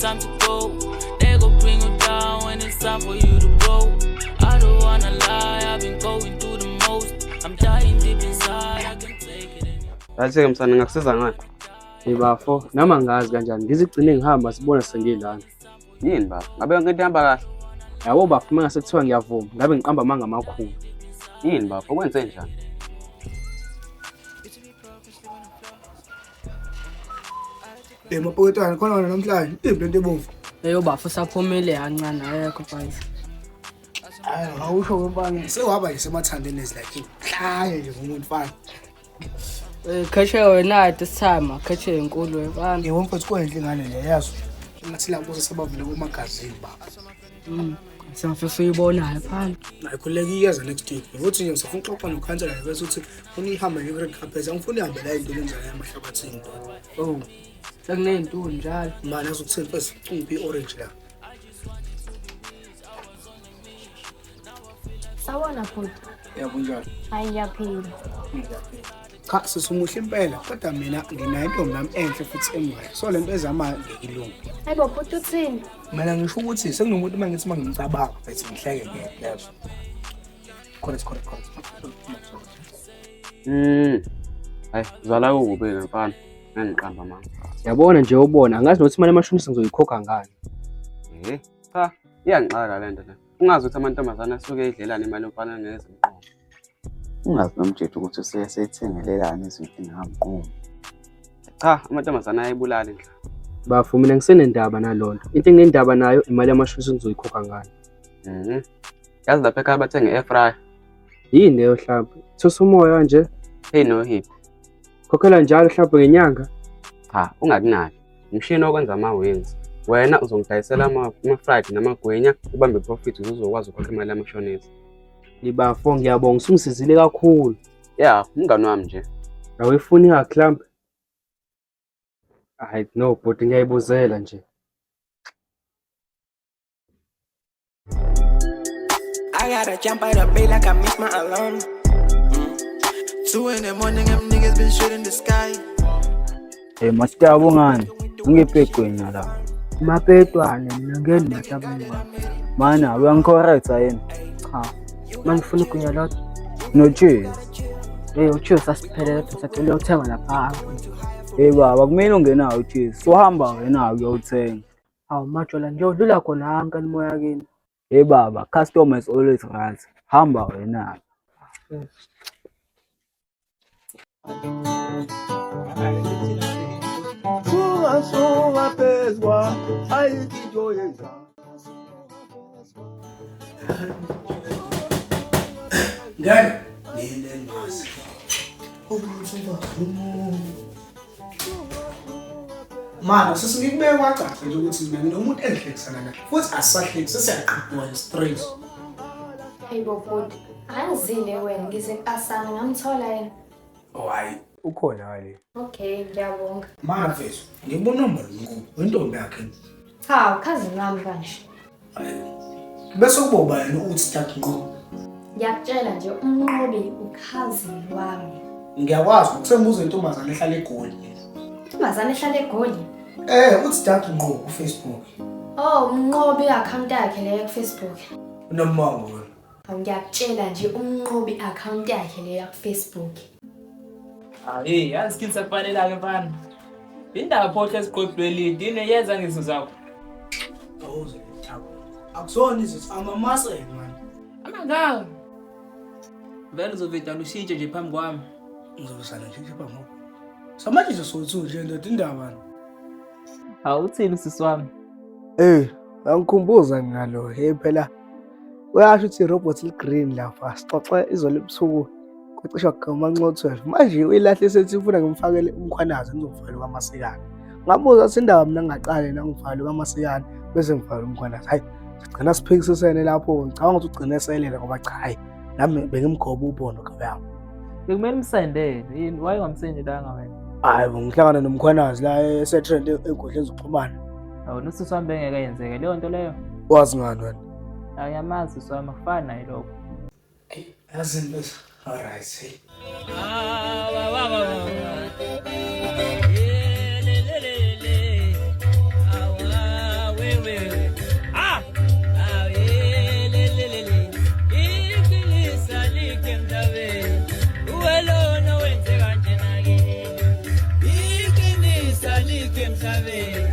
time to go. They go bring you down when it's time for you to grow. I don't wanna lie, I've been going through the most. I'm dying deep inside, I can't take it anymore. Right-ke msana, ngakusiza ngani? Hey bafo, nami angazi kanjani ngizigcine ngihamba sibona sengilana. Yini baba? Ngabe yonke into ihamba kahle? Yabo bafo, uma ngase kuthiwa ngiyavuma, ngabe ngiqamba amanga amakhulu. Yini baba? Ukwenze njani? Hey mapoketwana khona wena namhlanje imbi lento ebomvu. Leyo bafo saphumile kancane ayekho phansi. Hayi awusho kwempana sewaba nje semathandeni is like hlanye nje ngumuntu mfana. Kheshe wena this time kheshe inkulu wefana. Yebo mfethu kwenhle ingane le yazo. Ngathi la kuze sebavele komagazini baba. Sengifisa uyibonayo phana. Ayikhululeki iyeza next week. Ukuthi nje ngisafuna ukuxoxa nokhansela nje bese uthi ufuna ihambe nje red carpet angifuni ihambe la into lenzela emahlabathini. Oh. Sekuney'ntuli njalo. Manje azokuthini mfethu ungiphi i-orange la. Sawubona bhuti. Yebo njalo. Hayi ngiyaphila. Cha sisumuhle impela kodwa mina nginayo intombi yami enhle futhi emuhle. So lento ezamayo ngeke ilunge. Hayibo bhuti uthini? Mina ngisho ukuthi sekunomuntu uma ngithi uma ngimcabanga mfethu ngihleke ngeke yazo. Correct correct correct. Hayi, zwala kubi ke mfana. Ngiqamba mama. Yabona nje ubona, angazi nokuthi imali yamashonisa ngizoyikhokha ngani. Eh, cha, iyangixaka le nto le. Ungazi ukuthi amantombazane asuke edlelana imali yomfana ngezimqondo. Ungazi nomjedu ukuthi usuke eseyithengelelani izinto engakamnqumi. Cha, amantombazane ayibulala indlala. Bafo, mina ngisenendaba nalonto. Into enginendaba nayo imali yamashonisa ngizoyikhokha ngani. Yazi lapha ekhaya bathenge air fryer. Yini leyo hlampe? Thusa umoya nje. Hey no hip. Khokhela njalo hlampe ngenyanga. Cha, ungakunaki. Umshini okwenza ama-wings. Wena uzongidayisela ama-fried namagwinya, ubambe profit ukuze uzokwazi ukukhokha imali yamashonisa. Bafo, ngiyabonga usungisizile kakhulu. Ya, umngani wami nje. Awuyifuni hlampe? Hayi no bhuti, ngiyayibuzela nje. I gotta jump out of bed like I missed my alarm. 2 in the morning, them niggas been shooting the sky. Hey master bungani, ungiphe igwinya la. Mapetwane mina ngeni matabungwane. Mana uyangicorrecta yini? Cha. Mangifuna igwinya lodwa. No cheese. Hey ucheese asiphelele sacela uyothenga lapha. Hey baba kumele ungenawo ucheese. Sohamba wena uyothenga. Hawu majola ngiyodlula khona hanka nimoya kini. Hey baba, customer is always right. Hamba wena. Ngane nile masi. Mana sesingikubeka kwacaca nje ukuthi mina nginomuntu engihlekisana naye futhi asahleki sesiyaqhamuka nje straight. Hayibo bhuti, angizile wena ngize ku-Asana ngamthola yena. Oh hayi ukhona wale. Okay, ngiyabonga. Mana mfethu ngibona umbalo mkhulu wentombi yakhe. Cha, ukhazini wami kanje. Bese kuba ubani uthi start ngqo. Ngiyakutshela nje umnqobi ukhazini wami. Ngiyakwazi ukusembuza intombazane ehlala eGoli. Intombazane ehlala eGoli? Eh, uthi start ngqo ku Facebook. Oh, umnqobi account yakhe leyo ku Facebook. Unommango wena. Ngiyakutshela nje umnqobi account yakhe leyo ku Facebook. Hayi, yazi skin sakufanele ke mfana. Indaba phohle esiqoqweni yini yenza ngezinto zakho. Awuze thabo. Akusona izinto amamase man. Amangaka. Vele uzovedana ushintshe nje phambi kwami. Ngizobusana nje phambi kwakho. Samanje nje sothu nje ndoda indaba. Awuthini sisi wami? Eh, angikhumbuza ngalo. Hey phela uyasho ukuthi i-robot li-green lapha. Sixoxe izolo ebusuku kwacishwa kumanxa 12. Manje uyilahle sethi ufuna ngimfakele umkhwanazi ngizomfakela kwaMasikana. Ngabuza ukuthi indaba mina ngingaqale na ngifakele kwaMasikana bese ngifakele umkhwanazi. Hayi, sigcina siphikisisene lapho. Ngicabanga ukuthi ugcine eselele ngoba cha hayi nami bengimgoba ubono kabe yami. Bekumele umsendele. Yini why ungamsendelanga wena? Hayi, ngihlangana nomkhwanazi la esetrend enkundleni zokuxhumana. Awu nosisi wami bengeke yenzeke leyo nto leyo. Wazi ngani wena? Ayamazi sisi wami akufani naye lokho. Yazi bese. All right. Hey. Lutho emhlabeni.